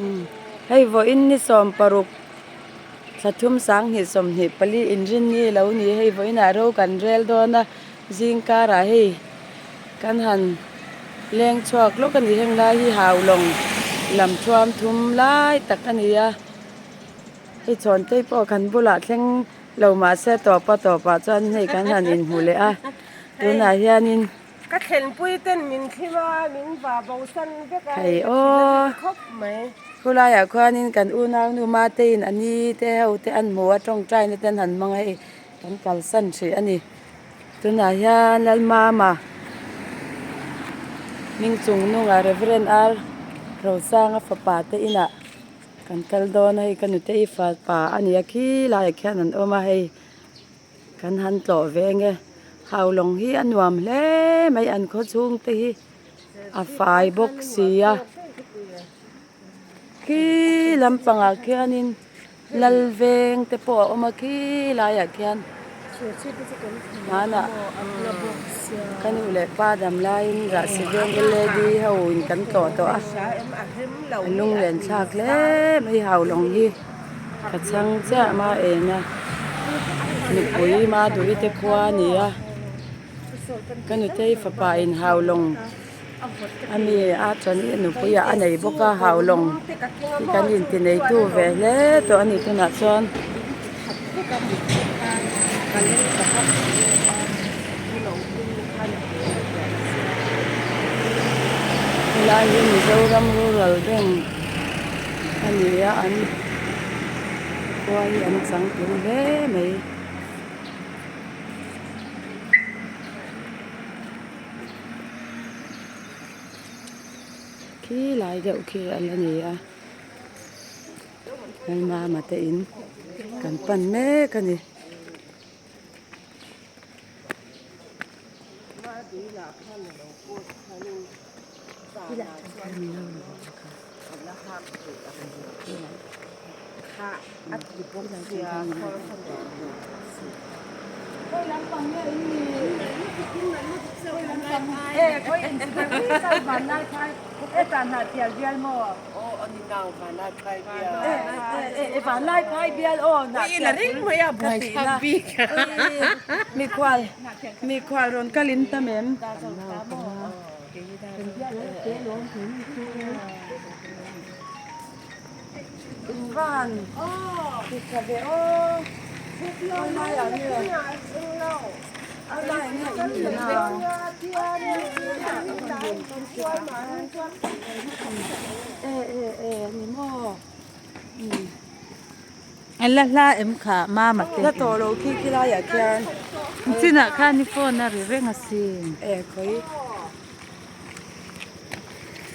Umm hei vawiin ni 16 thla thum 20 24 inrinni lo ni hei vawiinah ro kan rel dawn a zing karah hei kan han leng chhuak lawk a ni heng lai hi haulawng lam thuam thum lai tak a ni a hei chhawntei pawh kan bulah thleng lo mahse tawp a tawpah chuan hei kan han inhmu leh a tunah hianin. Ka thlenpui ten min thlim a, min va bosan vek a, hei aw khawp mai. Khulaiah khuanin kan unaunu Matein a ni te ho te an hmu a, tawngtaina te an han hmang a hei kan kalsan hrih a ni. Tunah hian Lalmama hming chung nungah Reverend R Rosanga fapa te inah kan kal dawn a, hei ka nute hi fapa a ni a khilaiah khian an awm a hei. Kan han tlawh ve nge Haulawng hi a nuam hle mai an khaw chhung te hi a fai bawk si a khi lampangah khianin lal veng te pawh a awm a khi laiah khian hmanah ka nu leh pa dam laiin rahsi veng lad ho in kan tlawh tawh a a lunglen thlak hle mai Haulawng hi. Ka chhang chiah ma eng a nupui ma duhi te khua a ni a ka nutei fapa in haulawng a mi a chuan i nupui ah a nei bawk a haulawng hi kan inti neitu ve hle tawh a ni tunah chuan. Helai hi Mizoram Rural Bank a ni a an khua hi an changtlung hle mai. Khi lai deuh khi a la ni a Lalmama te in kan pan mek a ni. Mikhual mikhual rawn kal in tam em? In van ti tha ve aw khawi laiah nge khawi laiah nge in in a e e e ani maw umm. A la hla em kha mama te. La tawh lo khi khi laiah khian. Chinah khan i phone a ri reng asin. E khawi.